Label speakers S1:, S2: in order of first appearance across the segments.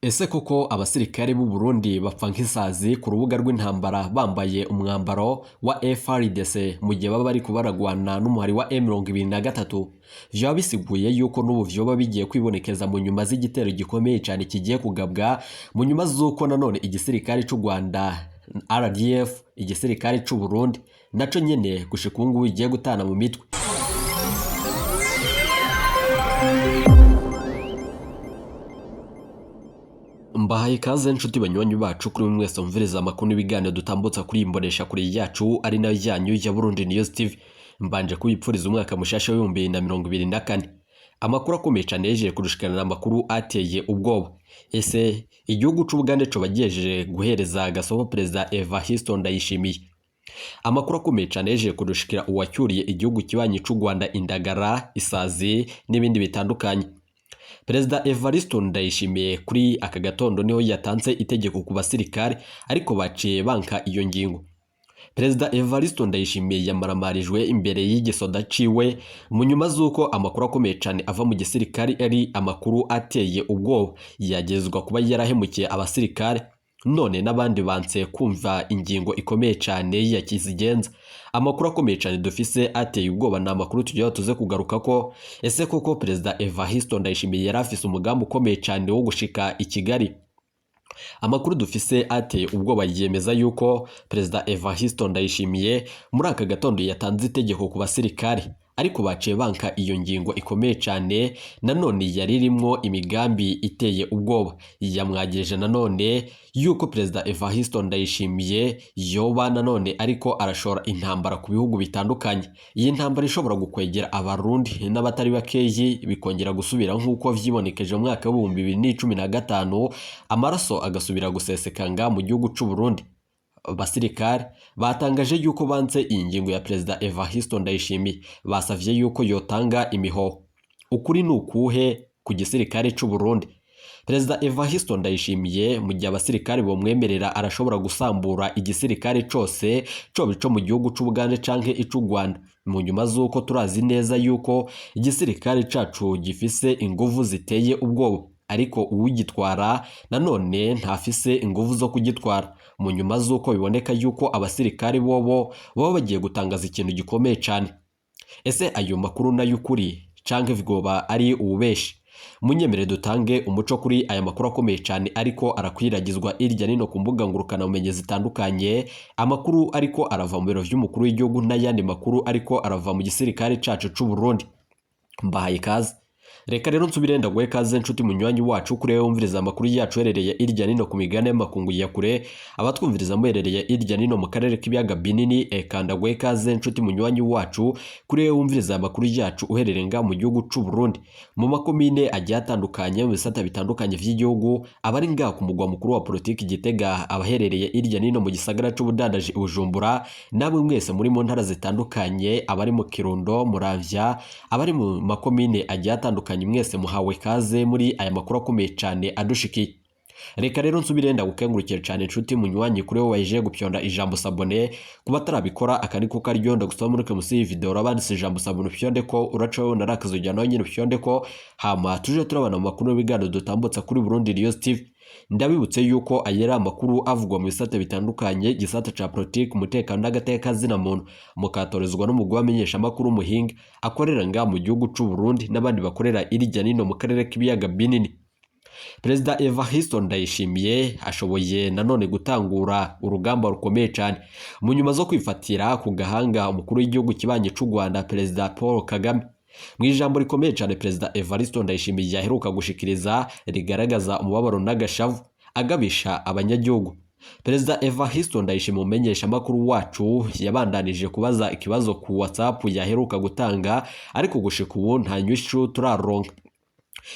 S1: Ese koko abasirikare b'u Burundi bapfa nk'isazi ku rubuga rw'intambara bambaye umwambaro wa FARDC mu gihe baba bariko baragwana n'umuhari wa M23? Vyoba bisiguye yuko n'ubu vyoba bigiye kwibonekeza mu nyuma z'igitero gikomeye cane kigiye kugabwa mu nyuma z'uko nanone igisirikare c'u Rwanda RDF, igisirikare c'u Burundi naco nyene gushika ubu ngubu bigiye gutana mu mitwe. Mbahaye ikaze nshuti banywanyi bacu kuri mwese mviriza amakuru n'ibiganiro dutambutsa kuri iyi mbonesha kure yacu ari nayo yanyu ya Burundi News TV. Mbanje kubipfuriza umwaka mushasha w'2024. Amakuru akomeye cane yejeje kurushikana amakuru ateye ubwoba. Ese igihugu c'Ubugande coba gihejeje guhereza agasopo Perezida Evariste Ndayishimiye? Amakuru akomeye cane yejeje kurushikira uwacyuriye igihugu kibanyi c'u Rwanda indagara, isazi n'ibindi bitandukanye. Perezida Evariste Ndayishimiye kuri aka gatondo niho yatanze itegeko ku basirikare ariko baciye banka iyo ngingo. Perezida Evariste Ndayishimiye yamaramarijwe imbere y'igisoda ciwe mu nyuma z'uko amakuru akomeye cane ava mu gisirikare ari amakuru ateye ubwoba, yagezwa kuba yarahemukiye abasirikare none n'abandi banse kumva ingingo ikomeye cane ya kizigenza. Amakuru akomeye cane dufise ateye ubwoba ni amakuru tugira tuze kugaruka ko ese koko Perezida Evariste Ndayishimiye yari afise umugambi ukomeye cane wo gushika i Kigali. Amakuru dufise ateye ubwoba yemeza yuko Perezida Evariste Ndayishimiye muri aka gatondo yatanze itegeko ku basirikare ariko baciye banka iyo ngingo ikomeye cane nanone yari irimwo imigambi iteye ubwoba. Yamwagirije nanone yuko Perezida Evariste Ndayishimiye yoba nanone ariko arashora intambara ku bihugu bitandukanye. Iyi ntambara ishobora gukwegera abarundi n'abatari bakeyi bikongera gusubira nk'uko vyibonekeje mu mwaka w'2015, amaraso agasubira gusesekanga mu gihugu c'u Burundi. Abasirikare batangaje yuko banse iyi ngingo ya Perezida Evariste Ndayishimiye, basavye yuko yotanga imihoho. Ukuri ni ukuhe ku gisirikare c'u Burundi? Perezida Evariste Ndayishimiye mu gihe abasirikare bomwemerera arashobora gusambura igisirikare cose coba ico mu gihugu c'Ubugande canke ic'u Rwanda, mu nyuma z'uko turazi neza yuko igisirikare cacu gifise inguvu ziteye ubwoba, ariko uwugitwara nanone ntafise inguvu zo kugitwara, mu nyuma z'uko biboneka yuko abasirikare bobo baba bagiye gutangaza ikintu gikomeye cane. Ese ayo makuru n'ay'ukuri canke vyoba ari ububeshi? Munyemere dutange umuco kuri aya makuru akomeye cane ariko arakwiragizwa irya nino ku mbuga ngurukanabumenyi zitandukanye, amakuru ariko arava mu biro vy'umukuru w'igihugu n'ayandi makuru ariko arava mu gisirikare cacu c'u Burundi. Mbahaye ikaze. Reka rero nsubire ndaguhe ikaze nshuti munywanyi wacu kuri wewe wumviriza amakuru yacu uherereye irya nino ku migabane y'amakungu ya kure, abatwumviriza muherereye irya nino mu karere k'ibiyaga binini, eka ndaguhe ikaze nshuti munywanyi wacu kuri wewe wumviriza amakuru yacu uherereye nga mu gihugu c'u Burundi, mu makomine agiye atandukanye mu bisata bitandukanye vy'igihugu, abari nga ku mugwa mukuru wa politiki Gitega, abaherereye irya nino mu gisagara c'ubudandaji Bujumbura, namwe mwese muri mu ntara zitandukanye, abari mu Kirundo, Muramvya, abari mu makomine agiye atandukanye, mwese muhawe kaze muri aya makuru akomeye cane adushikiye. Reka rero nsubire ndagukengurukire cane nshuti munywanyi kuri wowe waje gupyonda ijambo sabone, kuba atarabikora aka niko karyo ndagusaba muri musi iyi video urabanditse ijambo sabone upyonde ko uraca wowe narakazojya nawe nyine upyonde ko, hama tuje turabana mu makuru n'ibiganiro dutambutsa kuri Burundi News TV. Ndabibutse yuko aya ari amakuru avugwa mu bisata bitandukanye, igisata ca politiki, umutekano n'agateka zina muntu, mukatorezwa n'umugwi w'amenyeshamakuru Muhinga akorera nga mu gihugu c'u Burundi n'abandi bakorera irya nino mu karere k'ibiyaga binini. Perezida Evariste Ndayishimiye ashoboye nanone gutangura urugamba rukomeye cane mu nyuma zo kwifatira ku gahanga umukuru w'igihugu kibanyi c'u Rwanda Perezida Paul Kagame. Mu ijambo rikomeye cane Perezida Evariste Ndayishimiye yaheruka gushikiriza rigaragaza umubabaro n'agashavu agabisha abanyagihugu. Perezida Evariste Ndayishimiye umumenyeshamakuru wacu yabandanije kubaza ikibazo ku WhatsApp yaheruka gutanga, ariko gushika ubu nta nyishu turaronka.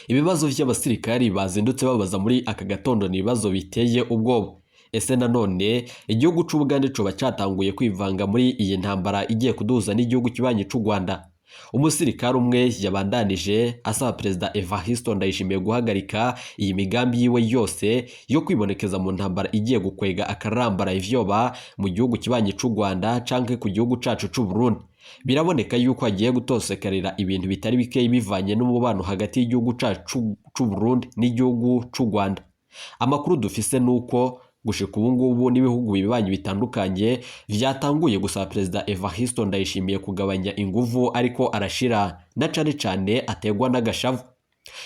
S1: Ibibazo vy'abasirikari bazindutse babaza muri aka gatondo ni ibibazo biteye ubwoba. Ese nanone igihugu c'Ubugande coba catanguye kwivanga muri iyi ntambara igiye kuduhuza n'igihugu kibanyi c'u Rwanda? Umusirikare umwe yabandanije asaba Perezida Evariste Ndayishimiye guhagarika iyi migambi yiwe yose yo kwibonekeza mu ntambara igiye gukwega akarambara ivyoba mu gihugu kibanyi c'u Rwanda canke ku gihugu cacu c'u Burundi. Biraboneka yuko agiye gutosekarira ibintu bitari bikeyi bivanye n'umubano hagati y'igihugu cacu c'u Burundi n'igihugu c'u Rwanda. Amakuru dufise nuko gushika ubu ngubu n'ibihugu bibanyi bitandukanye vyatanguye gusaba Perezida Evariste Ndayishimiye kugabanya inguvu ariko arashira, na cane cane ategwa n'agashavu.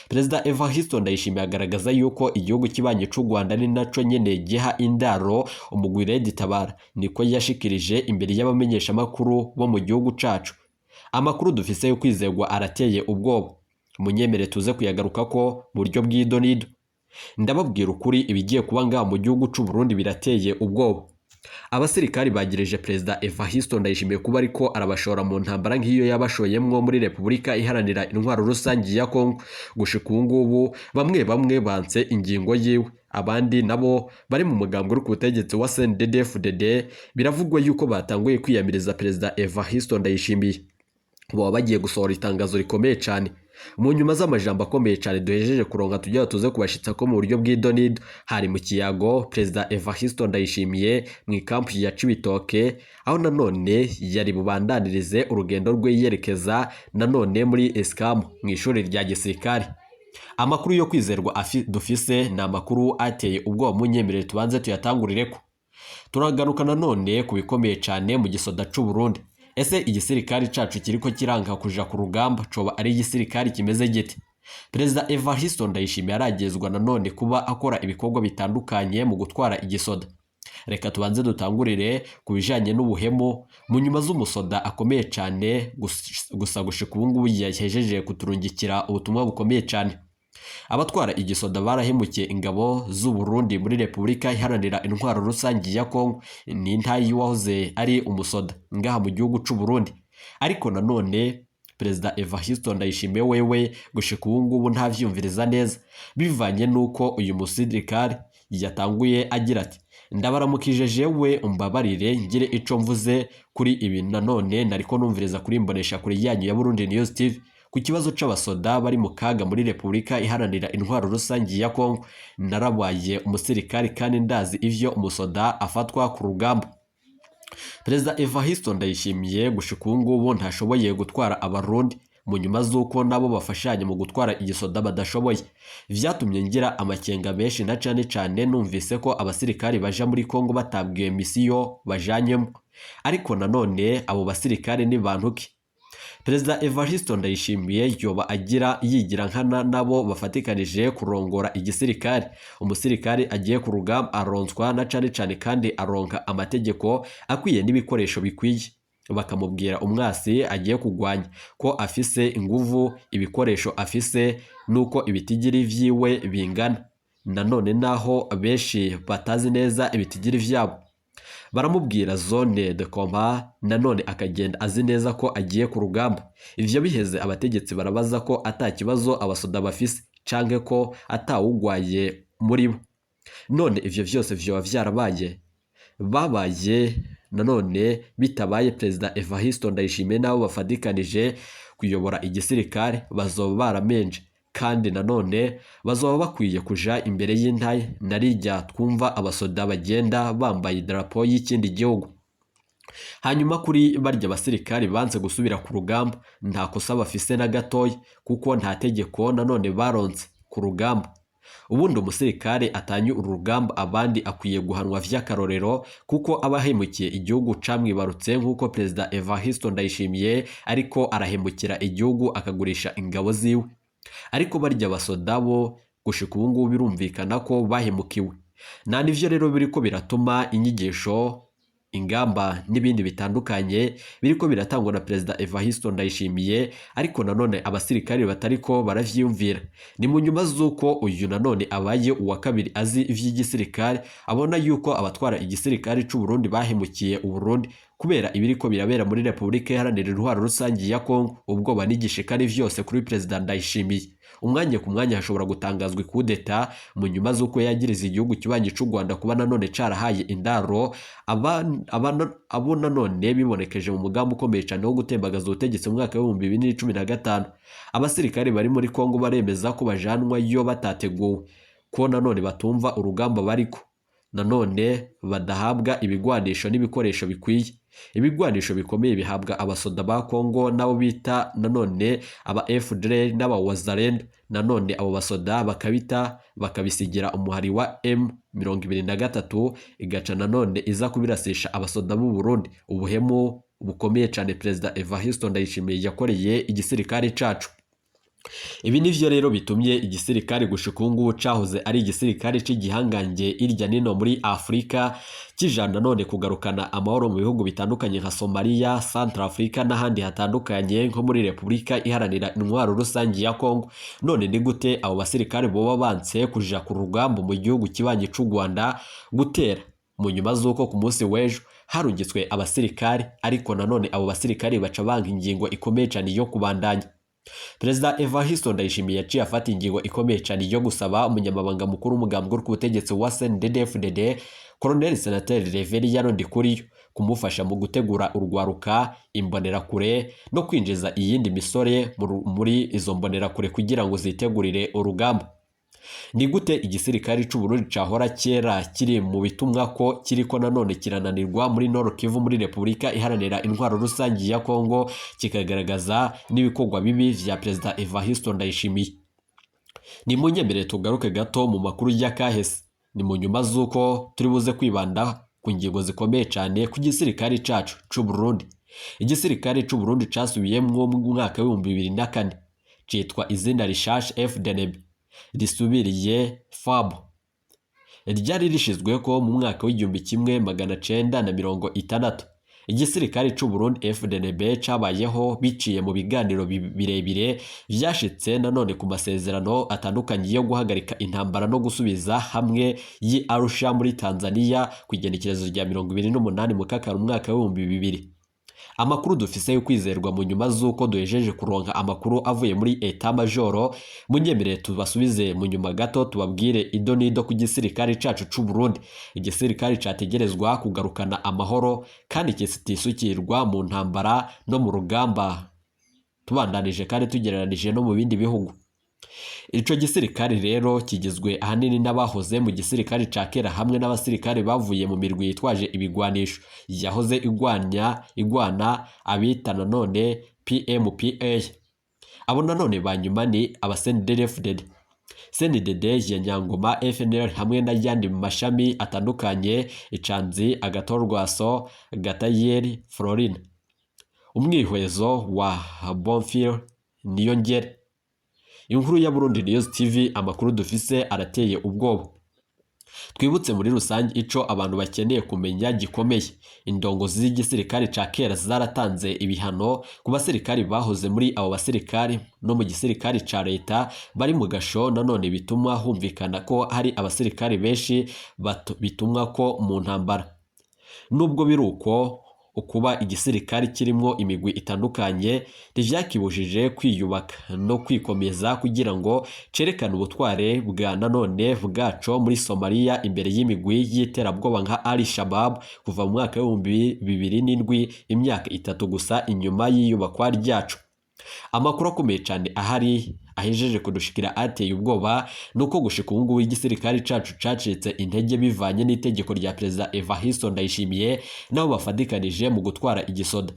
S1: Perezida Evariste Ndayishimiye agaragaza yuko igihugu kibanyi c'u Rwanda ni naco nyene giha indaro umugwi Red Tabara, niko yashikirije imbere y'abamenyeshamakuru bo mu gihugu cacu. Amakuru dufise yo kwizegwa arateye ubwoba, munyemere tuze kuyagarukako mu buryo bw'idonido. Ndababwira ukuri, ibigiye kuba ngaha mu gihugu c'u Burundi birateye ubwoba. Abasirikari bagirije Perezida Evariste Ndayishimiye kuba ariko arabashora mu ntambara nk'iyo yabashoyemwo muri Repubulika Iharanira Intwaro Rusangi ya Kongo. Gushika ubu ngubu bamwe bamwe banse ingingo yiwe, abandi nabo bari mu mugambwe uri ku butegetsi wa CNDD-FDD biravugwa yuko batanguye kwiyamiriza Perezida Evariste Ndayishimiye. Baba bagiye gusohora itangazo rikomeye cane mu nyuma z'amajambo akomeye cane duhejeje kuronka, tugira tuze kubashitsa ko mu buryo bw'idonido. Hari mu kiyago Perezida Evariste Ndayishimiye mu ikampu ya Cibitoke, aho nanone yari bubandanirize urugendo rwe yerekeza nanone muri Escam mu ishuri rya gisirikare. Amakuru yo kwizerwa dufise ni amakuru ateye ubwoba, munyemerere tubanze tuyatangurireko. Turagaruka nanone ku bikomeye cane mu gisoda c'u Burundi. Ese igisirikari cacu kiriko kiranka kuja ku rugamba coba ari igisirikari kimeze gite? Perezida Evariste Ndayishimiye aragezwa nanone kuba akora ibikorwa bitandukanye mu gutwara igisoda. Reka tubanze dutangurire ku bijanye n'ubuhemu mu nyuma z'umusoda akomeye cane, gusa gushika ubu ngubu yahejeje kuturungikira ubutumwa bukomeye cane. Abatwara igisoda barahemukiye ingabo z'u Burundi muri Repubulika Iharanira Intwaro Rusangi ya Kongo. Ni intayi wahoze ari umusoda ngaha mu gihugu c'u Burundi, ariko nanone Perezida Evariste Ndayishimiye wewe gushika ubu ngubu ntavyumviriza neza, bivanye nuko uyu musirikare yatanguye agira ati: ndabaramukije jewe, umbabarire ngire ico mvuze kuri ibi. Nanone nariko numviriza kuri imbonesha kuri yanyu ya Burundi News TV ku kibazo c'abasoda bari mu kaga muri Repubulika Iharanira Intwaro Rusangi ya Kongo. Narabaye umusirikari kandi ndazi ivyo umusoda afatwa ku rugamba. Perezida Evariste Ndayishimiye gushika ubu ngubu ntashoboye gutwara abarundi mu nyuma z'uko nabo bafashanya mu gutwara igisoda badashoboye. Vyatumye ngira amakenga menshi, na cane cane numvise ko abasirikari baja muri Kongo batabwiwe misiyo bajanyemo. Ariko nanone abo basirikari ni bantu ki? Perezida Evariste Ndayishimiye yoba agira yigira nkana nabo bafatikanije kurongora igisirikare. Umusirikare agiye ku rugamba aronswa na cane cane kandi aronka amategeko akwiye n'ibikoresho bikwiye, bakamubwira umwasi agiye kugwanya ko afise inguvu, ibikoresho afise nuko ibitigiri vyiwe bingana. Nanone naho benshi batazi neza ibitigiri vyabo, baramubwira zone de combat, nanone akagenda azi neza ko agiye ku rugamba. Ivyo biheze abategetsi barabaza ko ata kibazo abasoda bafise canke ko atawugwaye muri bo. None ivyo vyose vyoba vyarabaye babaye nanone bitabaye, Perezida Evariste Ndayishimiye n'abo bafatikanije kuyobora igisirikare bazoba baramenje, kandi nanone bazoba bakwiye kuja imbere y'intaye narijya twumva abasoda bagenda bambaye idarapo y'ikindi gihugu. Hanyuma kuri barya basirikari banze gusubira ku rugamba, nta kosa bafise na gatoya, kuko nta tegeko nanone baronse ku rugamba. Ubundi umusirikare atanye uru rugamba abandi akwiye guhanwa vy'akarorero, kuko aba ahemukiye igihugu camwibarutse, nk'uko Perezida Evariste Ndayishimiye ariko arahemukira igihugu akagurisha ingabo ziwe. Ariko barya basoda bo gushika ubu ngubu birumvikana ko bahemukiwe. Nta nivyo rero biriko biratuma inyigisho, ingamba n'ibindi bitandukanye biriko biratangwa na Perezida Evariste Ndayishimiye, ariko nanone abasirikare batariko baravyiyumvira. Ni mu nyuma z'uko uyu nanone abaye uwa kabiri azi ivy'igisirikare abona yuko abatwara igisirikare c'u Burundi bahemukiye u Burundi kubera ibiriko birabera muri Repubulika Iharanira Intwaro Rusangi ya Kongo. Ubwoba n'igishika ni vyose kuri Perezida Ndayishimiye. Umwanya ku mwanya hashobora gutangazwa ikudeta mu nyuma z'uko yagiriza igihugu kibanyi c'u Rwanda kuba nanone carahaye indaro abo nanone bibonekeje mu mugambi ukomeye cane wo gutembagaza ubutegetsi mu mwaka w'2015. Abasirikare bari muri Kongo baremeza ko bajanwa yo batateguwe, ko nanone batumva urugamba bariko, nanone badahabwa ibigwanisho n'ibikoresho bikwiye. Ibigwanisho bikomeye bihabwa abasoda ba Kongo nabo bita nanone aba FDLR n'aba Wazalendo, nanone abo basoda bakabita bakabisigira umuhari wa M23, igaca nanone iza kubirasisha abasoda b'u Burundi. Ubuhemu bukomeye cyane Perezida Evariste Ndayishimiye yakoreye igisirikare cacu. Ibi nivyo rero bitumye igisirikare gushika ubu ngubu cahoze ari igisirikare c'igihangange irya nino muri Afrika kijana nanone kugarukana amahoro mu bihugu bitandukanye nka Somalia, Centrafrica n'ahandi hatandukanye nko muri Repubulika Iharanira Intwaro Rusange ya Congo. None ni gute abo basirikare boba banse kuja ku rugamba mu gihugu kibanyi c'u Rwanda gutera mu nyuma z'uko ku munsi w'ejo harungitswe abasirikare, ariko nanone abo basirikare baca banka ingingo ikomeye cyane yo kubandanya? Perezida Evariste Ndayishimiye yaciye afata ingingo ikomeye cyane yo gusaba umunyamabanga mukuru w'umugambwe uri ku butegetsi wa CNDD-FDD, Colonel Senateri Reverien Ndikuriyo, kumufasha mu gutegura urwaruka imbonerakure no kwinjiza iyindi misore muri izo mbonerakure kugira ngo zitegurire urugamba. Ni gute igisirikare c'u Burundi cahora kera kiri mu bitumwa ko kiriko nanone kirananirwa muri Nord Kivu muri Repubulika Iharanira Intwaro Rusange ya Kongo, kikagaragaza n'ibikorwa bibi vya Perezida Evariste Ndayishimiye? Ni munyemerere tugaruke gato mu makuru y'akahise, ni mu nyuma z'uko turi buze kwibanda ku ngingo zikomeye cyane ku gisirikare cacu c'u Burundi. Igisirikare c'u Burundi casubiyemwo mu mwaka w'2004, citwa izina rishasha FDNB, risubiriye FAB ryari rishizweko mu mwaka w'1960. Igisirikare c'u Burundi FDNB cabayeho biciye mu biganiro birebire vyashitse nanone ku masezerano atandukanye yo guhagarika intambara no gusubiza hamwe y'i Arusha muri Tanzania ku igenekerezo rya 28 Mukakaro umwaka w'2000. Amakuru dufise yo kwizerwa mu nyuma z'uko duhejeje kuronka amakuru avuye muri eta majoro, munyemerere tubasubize mu nyuma gato tubabwire ido n'ido ku gisirikare cacu c'u Burundi. Igisirikare categerezwa kugarukana amahoro kandi kitisukirwa mu ntambara no mu rugamba, tubandanije kandi tugereranije no mu bindi bihugu. Ico gisirikare rero kigizwe ahanini n'abahoze mu gisirikare ca kera hamwe n'abasirikare bavuye mu mirwi yitwaje ibigwanisho yahoze igwana abita nanone PMPA. Abo nanone ba nyuma ni aba CNDD-FDD, CNDD ya Nyangoma, FNL hamwe n'ayandi mashami atandukanye Icanzi, Agatorwaso, Gatayeri, Florina. Umwihwezo wa Bonfil Niyongere. Inkuru ya Burundi News TV, amakuru dufise arateye ubwoba. Twibutse muri rusange ico abantu bakeneye kumenya gikomeye. Indongozi z'igisirikare ca kera zaratanze ibihano ku basirikari bahoze muri abo basirikari no mu gisirikare ca leta bari mu gasho, nanone bituma humvikana ko hari abasirikari benshi bitumwa ko mu ntambara. Nubwo biri uko, ukuba igisirikare kirimwo imigwi itandukanye ntivyakibujije kwiyubaka no kwikomeza kugira ngo cerekane ubutware bwa nanone bwaco muri Somalia imbere y'imigwi y'iterabwoba nka Al Shabab kuva mu mwaka w'2007, imyaka 3 gusa inyuma y'iyubakwa ryaco. Amakuru akomeye cyane ahari ahejeje kudushikira ateye ubwoba nuko gushika ubu ngubu igisirikare cacu cacitse intege bivanye n'itegeko rya Perezida Evariste Ndayishimiye nabo bafatikanije mu gutwara igisoda.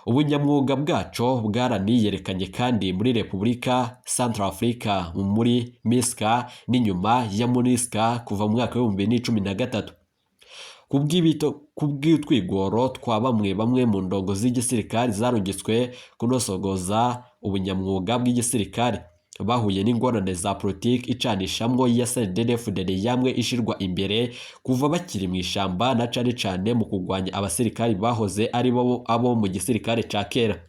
S1: Ubunyamwuga bwaco bwaraniyerekanye kandi muri Repubulika Centrafrica muri MISCA n'inyuma ya MONUSCA kuva mu mwaka w'2013. Kubw'utwigoro twa bamwe bamwe mu ndongo z'igisirikare zarungitswe kunosogoza ubunyamwuga bw'igisirikare, bahuye n'ingorane za politiki icanishamwo ya CNDD-FDD yamwe ishirwa imbere kuva bakiri mu ishamba, na cane cane mu kugwanya abasirikari bahoze ari bo abo mu gisirikare ca kera.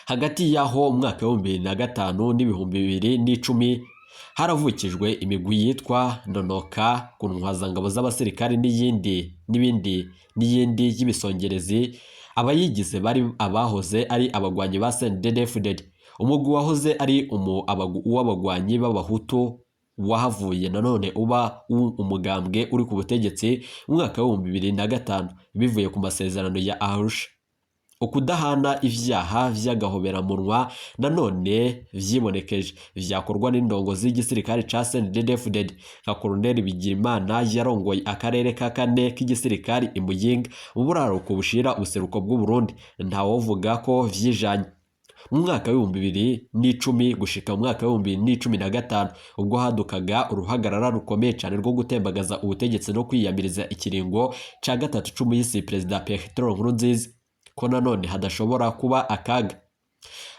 S1: Hagati y'aho umwaka w'2005 n'2010 haravukijwe imigwi yitwa Nonoka ku ntwazangabo z'abasirikari n'iyindi n'ibindi n'iyindi y'ibisongerezi. Abayigize bari abahoze ari abagwanyi ba CNDD-FDD. Umugwi wahoze ari uw'abagwanyi b'abahutu wahavuye nanone uba umugambwe uri ku butegetsi mu mwaka w'2005 bivuye ku masezerano ya Arusha. Ukudahana ivyaha vy'agahobeраmunwa nanone vyibonekeje vyakorwa n'indongo z'igisirikare ca CNDD-FDD, nka Colonel Bigirimana yarongoye akarere ka kane k'igisirikare i Muyinga mu buraruko bushira ubuseruko bw'u Burundi, ntawovuga ko vyijanye. Mu mwaka w'2010 gushika mu mwaka w'2015, ubwo hadukaga uruhagarara rukomeye cyane rwo gutembagaza ubutegetsi no kwiyamiriza ikiringo ca gatatu c'umuyisi Perezida Petero Nkurunziza, ko nanone hadashobora kuba akaga.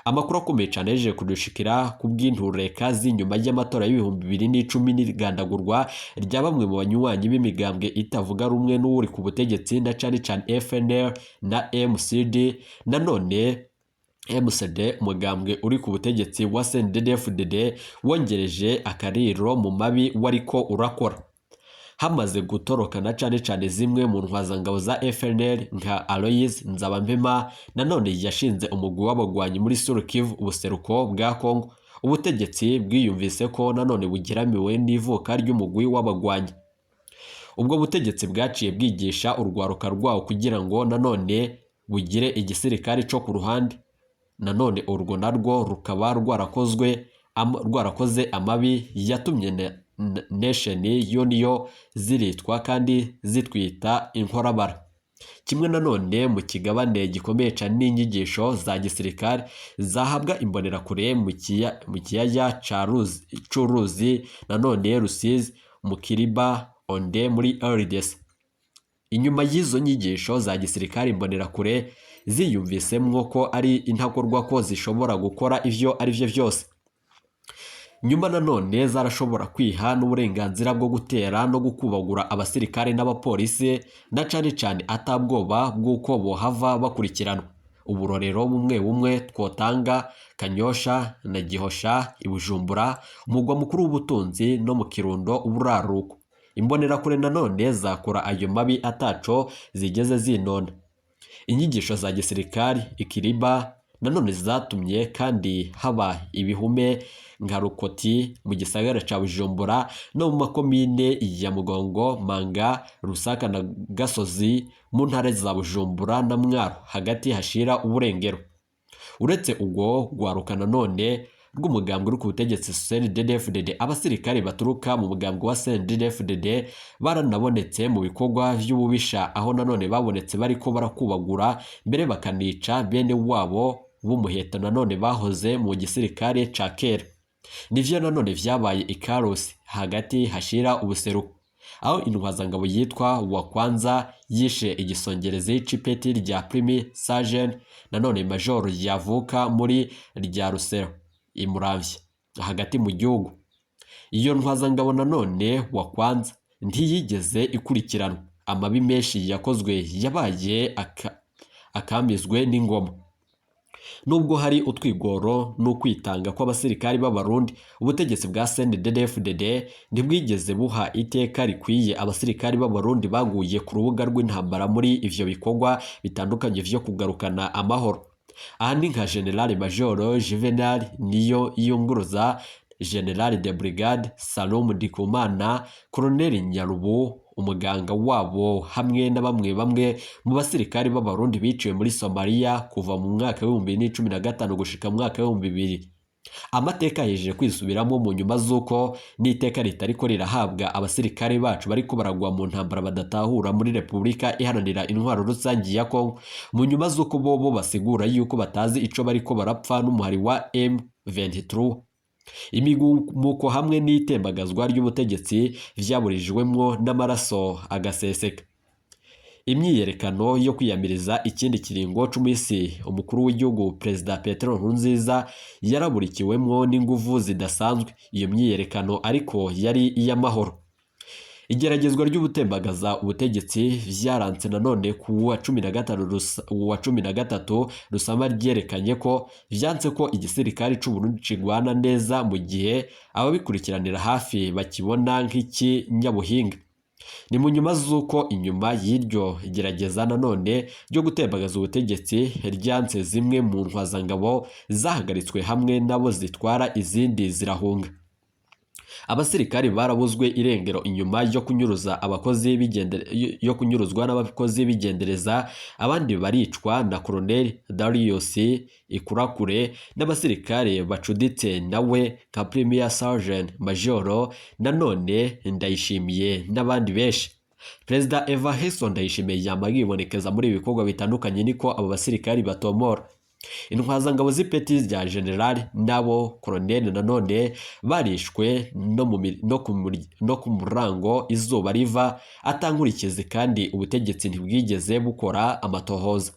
S1: Amakuru akomeye cyane yaje kudushikira ku bw'intureka z'inyuma y'amatora y'2010 n'igandagurwa rya bamwe mu banywanyi b'imigambwe itavuga rumwe n'uri ku butegetsi, na cane cane FNL na MCD, nanone MCD, umugambwe uri ku butegetsi wa CNDD-FDD wongereje akariro mu mabi wariko urakora. Hamaze gutorokana cane cane zimwe mu ntwazangabo za FNL nka Aloys Nzabampema, nanone yashinze umugwi w'abagwanyi muri Sud Kivu, ubuseruko bwa Kongo. Ubutegetsi bwiyumvise ko nanone bugeramiwe n'ivuka ry'umugwi w'abagwanyi. Ubwo butegetsi bwaciye bwigisha urwaruka rwawo kugira ngo nanone bugire igisirikare co ku ruhande, nanone urwo narwo rukaba rwarakozwe rwarakoze amabi yatumye nation yo niyo ziritwa kandi zitwita inkorabara. Kimwe nanone mu kigabane gikomeye cyane n'inyigisho za gisirikare zahabwa imbonerakure mu kiyaya c'uruzi nanone Rusizi mu Kiriba Onde muri RDC. Inyuma y'izo nyigisho za gisirikare, imbonerakure ziyumvisemwo ko ari intakorwa, ko zishobora gukora ivyo ari byo byose. Nyuma nanone zarashobora kwiha n'uburenganzira bwo gutera no gukubagura abasirikare n'abapolisi, na cane cane atabwoba bw'uko bohava bakurikiranwa. Uburorero bumwe bumwe twotanga: Kanyosha na Gihosha i Bujumbura, umugwa mukuru w'ubutunzi, no mu Kirundo uburaruko. Imbonerakure nanone zakora ayo mabi ataco zigeze zinona. Inyigisho za gisirikari ikiriba nanone zatumye kandi haba ibihume nka Rukoti mu gisagara ca Bujumbura no mu makomine ya Mugongo, Manga, Rusaka na Gasozi mu ntara za Bujumbura na Mwaro hagati hashira uburengero. Uretse ubwo rwaruka nanone rw'umugambwe uri ku butegetsi CNDD-FDD, abasirikare baturuka mu mugambwe wa CNDD-FDD baranabonetse mu bikorwa vy'ububisha, aho nanone babonetse bariko barakubagura mbere bakanica bene wabo b'umuheto nanone bahoze mu gisirikare ca kera. Nivyo nanone vyabaye i Karusi hagati hashira ubuseruko, aho intwazangabo yitwa Wakwanza yishe igisongerezi c'ipeti rya Primi Sergeant nanone Major yavuka muri rya Rusero i Muramvya hagati mu gihugu. Iyo ntwazangabo nanone Wakwanza ntiyigeze ikurikiranwa. Amabi menshi yakozwe yabaye akamizwe n'ingoma. Nubwo hari utwigoro n'ukwitanga kw'abasirikari b'Abarundi, ubutegetsi bwa CNDD-FDD ntibwigeze buha iteka rikwiye abasirikari b'Abarundi baguye ku rubuga rw'intambara muri ivyo bikorwa bitandukanye vyo kugarukana amahoro. Aha ni nka General Major Juvenal Niyo Yunguruza, General de Brigade Salom Ndikumana, Colonel Nyarubu umuganga wabo, hamwe na bamwe bamwe mu basirikari b'Abarundi biciwe muri Somalia kuva mu mwaka w'2015 gushika mu mwaka w'2000. Amateka yejeje kwisubiramo mu nyuma z'uko n'iteka ritariko rirahabwa abasirikare bacu bariko baragwa mu ntambara badatahura muri Repubulika Iharanira Intwaro Rusangi ya Kongo, mu nyuma z'uko bobo basigura yuko batazi ico bariko barapfa n'umuhari wa M23. Imigumuko hamwe n'itembagazwa ry'ubutegetsi vyaburijwemwo n'amaraso agaseseka. Imyiyerekano yo kwiyamiriza ikindi kiringo c'umisi umukuru w'igihugu Perezida Petero Nkurunziza yaraburikiwemwo n'inguvu zidasanzwe. Iyo myiyerekano ariko yari iy'amahoro. Igeragezwa ry'ubutembagaza ubutegetsi vyaranse nanone ku wa 13 Rusama ryerekanye ko vyanse ko igisirikare c'u Burundi cigwana neza, mu gihe ababikurikiranira hafi bakibona nk'ikinyabuhinga. Ni mu nyuma z'uko inyuma y'iryo gerageza nanone ryo gutembagaza ubutegetsi ryanse, zimwe mu ntwazangabo zahagaritswe hamwe nabo zitwara izindi zirahunga. Abasirikari barabuzwe irengero inyuma yo kunyuruza abakozi yo kunyuruzwa n'abakozi b'igendereza, abandi baricwa na Colonel Darius Ikurakure n'abasirikare bacuditse nawe nka Premier Sergeant Major nanone Ndayishimiye n'abandi benshi. Perezida Evariste Ndayishimiye yama yibonekeza muri ibi bikorwa bitandukanye, niko abo basirikari batomora. Intwazangabo z'ipeti rya general nabo colonel nanone barishwe no ku murango izuba riva atankurikizi, kandi ubutegetsi ntibwigeze bukora amatohoza.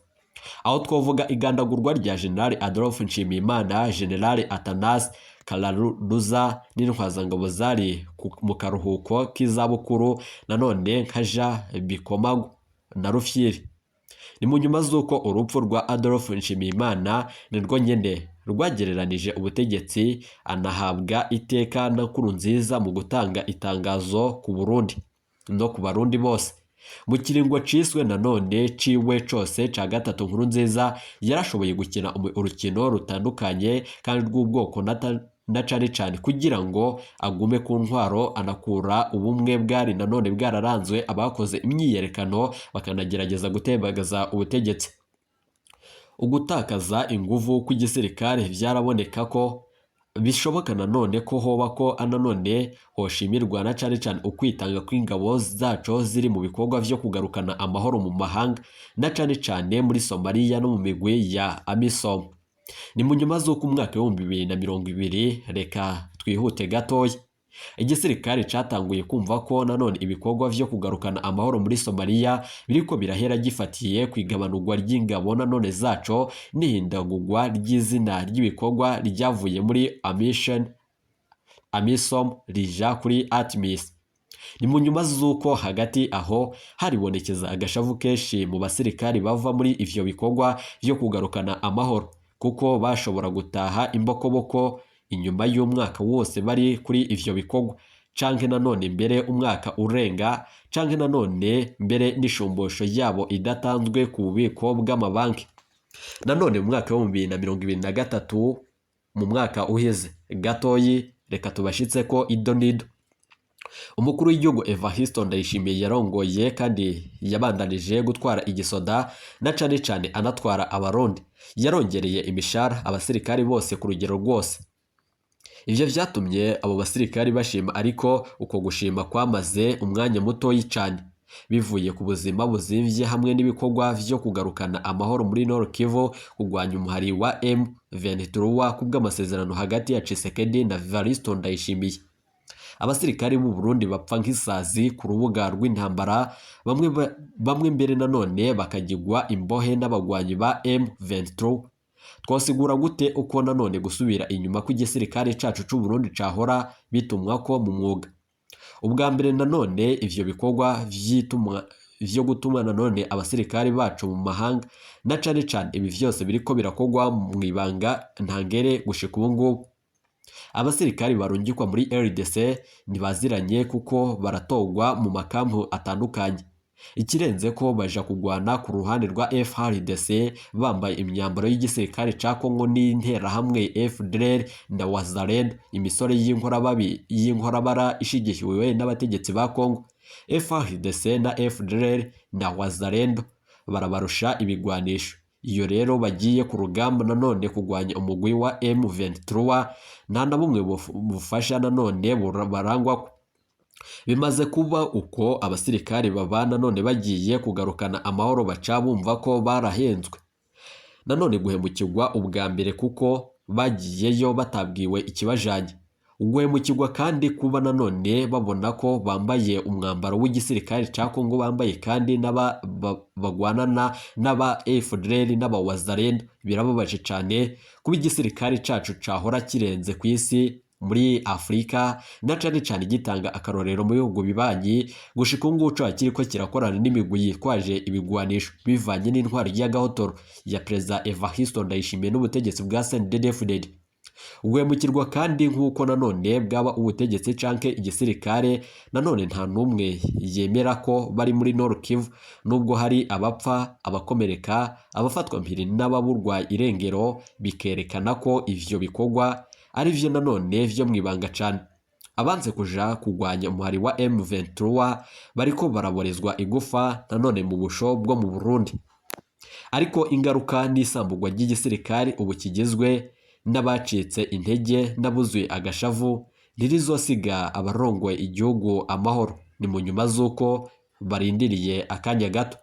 S1: Aho twavuga igandagurwa rya General Adolphe Nshimiyimana, General Athanase Kararuza n'intwazangabo zari mu karuhuko k'izabukuru nanone nka Jean Bikomagu na Rufyiri. Ni mu nyuma z'uko urupfu rwa Adolphe Nshimiyimana nirwo nyene rwagereranije ubutegetsi, anahabwa iteka na Nkurunziza mu gutanga itangazo ku Burundi no ku Barundi bose. Mu kiringo ciswe nanone ciwe cose ca gatatu, Nkurunziza yarashoboye gukina urukino rutandukanye kandi rw'ubwoko na cane cane kugira ngo agume ku ntwaro, anakura ubumwe bwari nanone bwararanzwe abakoze imyiyerekano bakanagerageza gutembagaza ubutegetsi. Ugutakaza inguvu kw'igisirikare vyaraboneka ko bishoboka nanone ko hoba ko nanone hoshimirwa na cane cane ukwitanga kw'ingabo zaco ziri mu bikorwa vyo kugarukana amahoro mu mahanga, na cane cane muri Somalia no mu migwi ya AMISOM. Ni mu nyuma z'uko umwaka w'2020, reka twihute gatoya, igisirikare catanguye kumva ko nanone ibikorwa vyo kugarukana amahoro muri Somalia biriko birahera, gifatiye ku igabanurwa ry'ingabo nanone zaco n'ihindagurwa ry'izina ry'ibikorwa ryavuye muri Mission AMISOM rija kuri ATMIS. Ni mu nyuma z'uko hagati aho haribonekeza agashavu kenshi mu basirikari bava muri ivyo bikorwa vyo kugarukana amahoro, kuko bashobora gutaha imbokoboko inyuma y'umwaka wose bari kuri ivyo bikorwa, canke nanone mbere umwaka urenga, canke nanone mbere n'ishumbusho yabo idatanzwe ku bubiko bw'amabanki. Nanone mu mwaka w'2023, mu mwaka uheze gatoyi, reka tubashitse ko idonido. Umukuru w'igihugu Evariste Ndayishimiye yarongoye kandi yabandanije gutwara igisoda na cane cane anatwara Abarundi. Yarongereye imishahara abasirikari bose ku rugero rwose. Ivyo vyatumye abo basirikari bashima, ariko uko gushima kwamaze umwanya mutoyi cane, bivuye ku buzima buzimvye hamwe n'ibikorwa vyo kugarukana amahoro muri Nord Kivu, kurwanya umuhari wa M23 kubw'amasezerano hagati ya Tshisekedi na Evariste Ndayishimiye. Abasirikari b'u Burundi bapfa nk'isazi ku rubuga rw'intambara, bamwe mbere nanone bakagirwa imbohe n'abagwanyi ba M23. Twasigura gute uko nanone gusubira inyuma kw'igisirikare cacu c'u Burundi cahora bitumwa ko mu mwuga? Ubwa mbere nanone ivyo bikorwa vyitumwa vyo gutuma nanone abasirikari bacu mu mahanga, na cane cane ibi vyose biriko birakorwa mu ibanga ntangere gushika ubu ngubu. Abasirikari barungikwa muri RDC ntibaziranye kuko baratogwa mu makampu atandukanye. Ikirenze ko baja kugwana ku ruhande rwa FARDC bambaye imyambaro y'igisirikare ca Congo n'interahamwe FDLR na Wazalendo, imisore y'inkorababi y'inkorabara ishigikiwe n'abategetsi ba Congo. FARDC na FDLR na Wazalendo barabarusha ibigwanisho. Iyo rero bagiye ku rugamba nanone kugwanya umugwi wa M23, nta na bumwe bufasha nanone barangwa. Bimaze kuba uko, abasirikari baba nanone bagiye kugarukana amahoro baca bumva ko barahenzwe nanone guhemukirwa ubwa mbere, kuko bagiyeyo batabwiwe ikibajanye. Uguhemukirwa kandi kuba nanone babona ko bambaye umwambaro w'igisirikare ca Congo, bambaye kandi n'aba bagwanana n'aba FDLR n'aba Wazalendo. Birababaje cane kuba igisirikare cacu cahora kirenze ku isi muri Afurika, na cane cane gitanga akarorero mu bihugu bibanyi, gushika ubu ngubu coba kiriko kirakorana n'imigwi yitwaje ibigwanisho bivanye n'intwaro y'agahotoro ya Perezida Evariste Ndayishimiye n'ubutegetsi bwa CNDD-FDD. Uguhemukirwa kandi nk'uko nanone bwaba ubutegetsi canke igisirikare, nanone nta n'umwe yemera ko bari muri Nord Kivu, nubwo hari abapfa, abakomereka, abafatwa mpiri n'ababurwa irengero, bikerekana ko ivyo bikorwa ari vyo nanone vyo mwibanga cane. Abanze kuja kugwanya umuhari wa M23 bariko baraborezwa igufa nanone mu busho bwo mu Burundi. Ariko ingaruka n'isambugwa ry'igisirikari ubu kigizwe n'abacitse intege n'abuzuye agashavu ntirizosiga abarongoye igihugu amahoro. Ni mu nyuma z'uko barindiriye akanya gato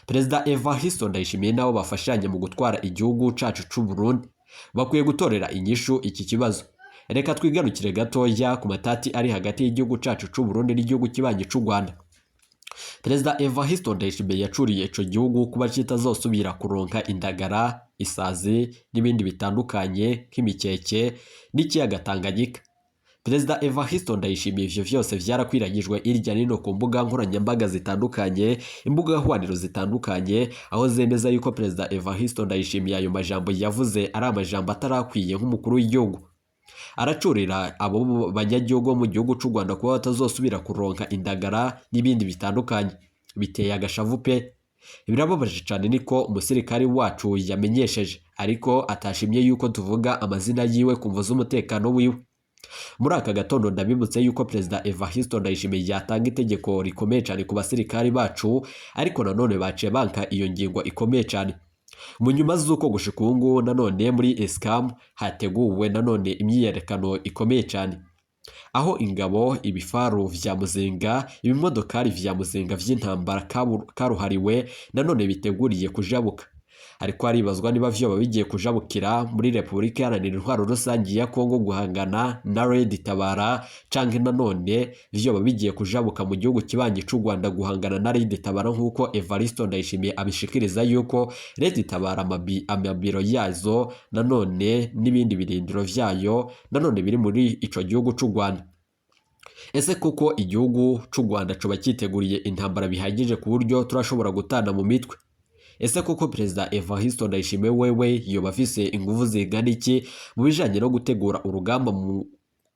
S1: Perezida Evariste Ndayishimiye nabo bafashanya mu gutwara igihugu cacu c'u Burundi bakwiye gutorera inyishu iki kibazo. Reka twigarukire gatoya ku matati ari hagati y'igihugu cacu c'u Burundi n'igihugu kibanyi c'u Rwanda. Perezida Evariste Ndayishimiye yacuriye ico gihugu kuba kitazosubira kuronka indagara, isazi n'ibindi bitandukanye nk'imikeke n'ikiyaga Tanganyika. Perezida Evariste Ndayishimiye ivyo vyose vyarakwiragijwe irya nino ku mbuga nkoranyambaga zitandukanye, imbuga hwaniro zitandukanye, aho zemeza yuko Perezida Evariste Ndayishimiye ayo majambo yavuze ari amajambo atarakwiye nk'umukuru w'igihugu. Aracurira abo banyagihugu bo mu gihugu c'u Rwanda kuba batazosubira kuronka indagara n'ibindi bitandukanye. Biteye agashavu pe! Birababaje cane niko umusirikari wacu yamenyesheje, ariko atashimye yuko tuvuga amazina yiwe ku mvo z'umutekano wiwe. Muri aka gatondo ndabibutse yuko Perezida Evariste Ndayishimiye yatanga itegeko rikomeye cyane ku basirikari bacu, ariko nanone baciye banka iyo ngingo ikomeye cyane. Mu nyuma z'uko gushika ubu ngubu nanone muri Escam hateguwe nanone imyiyerekano ikomeye cyane, aho ingabo, ibifaru vya Muzinga, ibimodokari vya Muzinga vy'intambara karuhariwe nanone biteguriye kujabuka. Ariko haribazwa niba vyoba bigiye kujabukira muri Repubulika Iharanira Intwaro Rusangi ya Kongo guhangana na Red Tabara, canke nanone vyoba bigiye kujabuka mu gihugu kibanyi c'u Rwanda guhangana na Red Tabara, nk'uko Evariste Ndayishimiye abishikiriza yuko Red Tabara amabiro yazo nanone n'ibindi birindiro vyayo nanone biri muri ico gihugu c'u Rwanda. Ese koko igihugu c'u Rwanda coba cyiteguriye intambara bihagije ku buryo turashobora gutana mu mitwe? Ese koko Perezida Evariste Ndayishimiye wewe yoba afise inguvu zingana iki mu bijanye no gutegura urugamba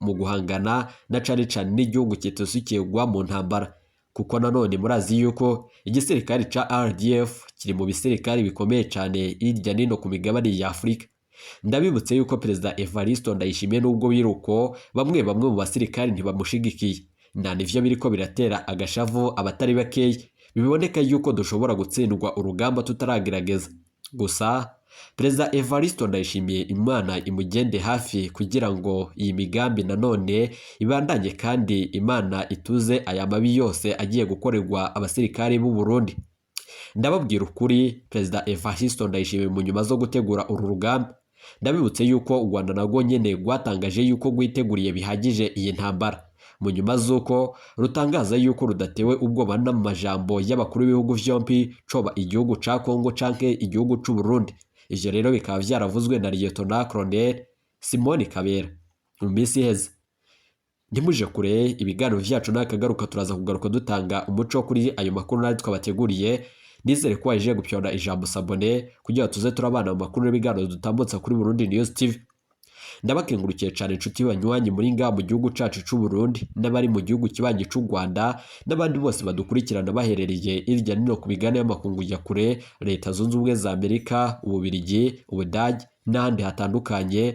S1: mu guhangana na cane cane n'igihugu kitosukirwa mu ntambara? Kuko nanone murazi yuko igisirikare ca RDF kiri mu bisirikare bikomeye cane hirya nino ku migabane ya Afurika. Ndabibutse yuko Perezida Evariste Ndayishimiye nubwo biruko bamwe bamwe mu basirikare ntibamushigikiye, nta nivyo biriko biratera agashavu abatari bakeya. Biboneka yuko dushobora gutsindwa urugamba tutaragerageza. Gusa Perezida Evariste Ndayishimiye Imana imugende hafi kugira ngo iyi migambi nanone ibandanye, kandi Imana ituze aya mabi yose agiye gukorerwa abasirikare b'u Burundi. Ndababwira ukuri, Perezida Evariste Ndayishimiye mu nyuma zo gutegura uru rugamba, ndabibutse yuko u Rwanda narwo nyene rwatangaje yuko rwiteguriye bihagije iyi ntambara, mu nyuma z'uko rutangaza yuko rudatewe ubwoba n'amajambo y'abakuru b'ibihugu vyompi, coba igihugu ca Kongo canke igihugu c'u Burundi. Ivyo rero bikaba vyaravuzwe na Lieutenant Colonel Simoni Kabera mu minsi iheze. Ntimuje kure, ibiganiro vyacu nakagaruka, turaza kugaruka dutanga umuco kuri ayo makuru nari twabateguriye. Nizere ko waje gupyona ijambo s'abonner kugira tuze turabana mu makuru n'ibiganiro dutambutsa kuri Burundi News TV. Ndabakengurukiye cyane inshuti banywanyi muri ngaha mu gihugu cacu c'u Burundi n'abari mu gihugu kibanyi c'u Rwanda n'abandi bose badukurikirana baherereye hirya nino ku migabane y'amakungu ya kure, Leta Zunze Ubumwe za Amerika, Ububirigi, Ubudage n'ahandi hatandukanye.